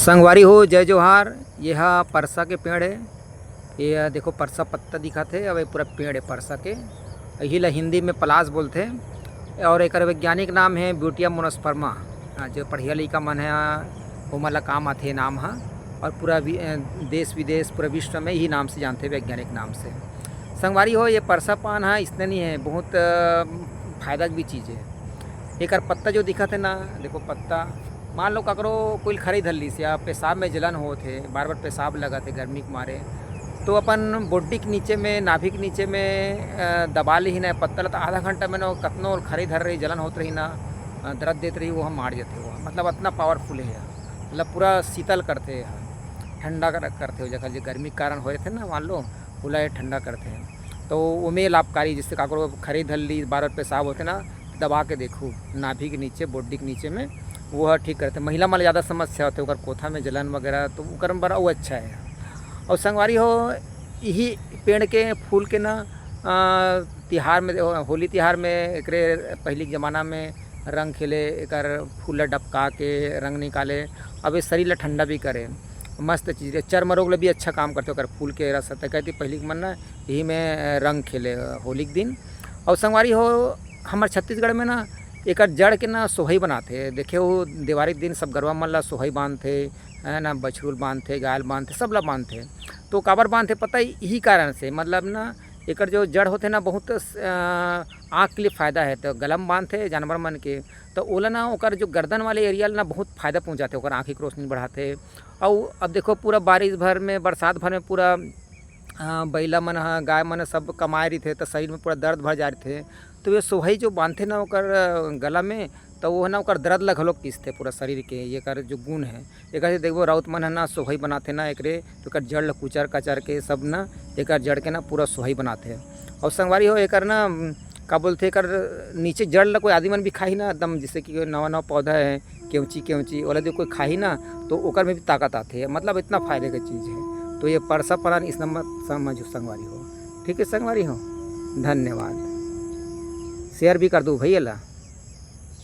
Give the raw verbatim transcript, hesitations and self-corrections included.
संगवारी हो, जय जोहार। ये हा परसा के पेड़ है। ये देखो, परसा पत्ता दिखत हे, अब ये पूरा पेड़ है परसा के। यही ला हिंदी में पलास बोलथे। और एकर वैज्ञानिक नाम है ब्यूटिया मोनोस्पर्मा। हाँ, जो पढ़िया लइका मन है, ओमन ला काम आथे ये नाम हा। और पूरा वि-, अ, देश विदेश, पूरा विश्व में यही नाम से जानथे, वैज्ञानिक नाम से। संगवारी हो, ये परसा पान हा इसने नहीं है, बहुत अ, फायदा के भी चीज़ है। एकर पत्ता जो दिखत है ना, देखो पत्ता, मान लो ककरो कोई खरई धर लिस या पेशाब में जलन होत हे, बार बार पेशाब लगत हे गर्मी के मारे, तो अपन बोड्डी के नीचे में, नाभि के नीचे में अ, दबा ली ना पत्ता ला, तो आधा घंटा में ना कतनो खरई धर रही, जलन होत रही ना, अ, दर्द देत रही, वो हम मार जाते हो। मतलब अतना पावरफुल है, मतलब पूरा शीतल करथे, ठंडा कर, करथे। वो जगह जो गर्मी के कारण हो रहे थे ना, मान लो, ओला ये ठंडा करथे। तो ओमे लाभकारी, जैसे काकरो खरई धर ली, बार बार पेशाब होथे ना, दबा के देखू नाभि के नीचे, बोड्डी के नीचे में, वो ह ठीक करथे। महिला मन ला ज़्यादा समस्या होथे, ओकर कोथा में जलन वगैरह, तो ओकर बर अउ अच्छा है। और संगवारी हो, यही पेड़ के फूल के ना, अ, तिहार में, होली तिहार में, एकरे पहली के ज़माना में रंग खेले, एकर फूल ला डबका के रंग निकाले। अब ये शरीर ला ठंडा भी करे, मस्त चीज़ है। चर्म रोग ला भी अच्छा काम करथे ओकर फूल के रस ह। त कहती पहली के मन ना यही में, अ, रंग खेले, अ, होली के दिन। और संगवारी हो, हमर छत्तीसगढ़ में ना एकर जड़ के ना सोहई बनाथे। देखे हो, देवारी के दिन सब गरवा मन ला सोहई बांधथे, है ना, बछरू ल बांधथे, गाय ल बांधथे, सब ला बांधथे। तो काबर बांधथे पता है? यही कारण से, मतलब ना, एकर जो जड़ होथे ना, बहुत अ, आँख के लिए फायदा है। तो गला में बांधथे जानवर मन के, तो ओला ना, ओकर जो गर्दन वाले एरिया ला ना बहुत फायदा पहुँचाथे, ओकर आँखी के रोशनी बढ़ाथे। और अब देखो, पूरा बारिश भर में, बरसात भर में पूरा अ, बइला मन ह, गाय मन ह, सब कमाए रहिथे, त शरीर में पूरा दर्द भर जा रहिथे। तो ये सोहई जो बांधथे ना ओकर, अ, गला में, त वो ना ओकर दर्द ला घलो पीसथे पूरा शरीर के। ये कर जो गुण है, एकर से देखबो, राउत मन ह ना सोहई बनाथे ना एकरे, तो एकर जड़ ला कुचर कचर के सब ना, एकर जड़ के ना पूरा सोहई बनाथे। और संगवारी हो, एकर ना, उम, का बोलथे, एकर नीचे जड़ ला कोई आदमी मन भी खाही ना, एकदम जैसे कि नवा नवा पौधा है, केवची केवची, ओला जो कोई खाही ना, तो ओकर में भी ताकत आथे। मतलब इतना फायदे के चीज़ है। तो ये परसा परान इस नंबर समझ संगवारी हो। ठीक है संगवारी हो, धन्यवाद। शेयर भी कर दो भैया ला।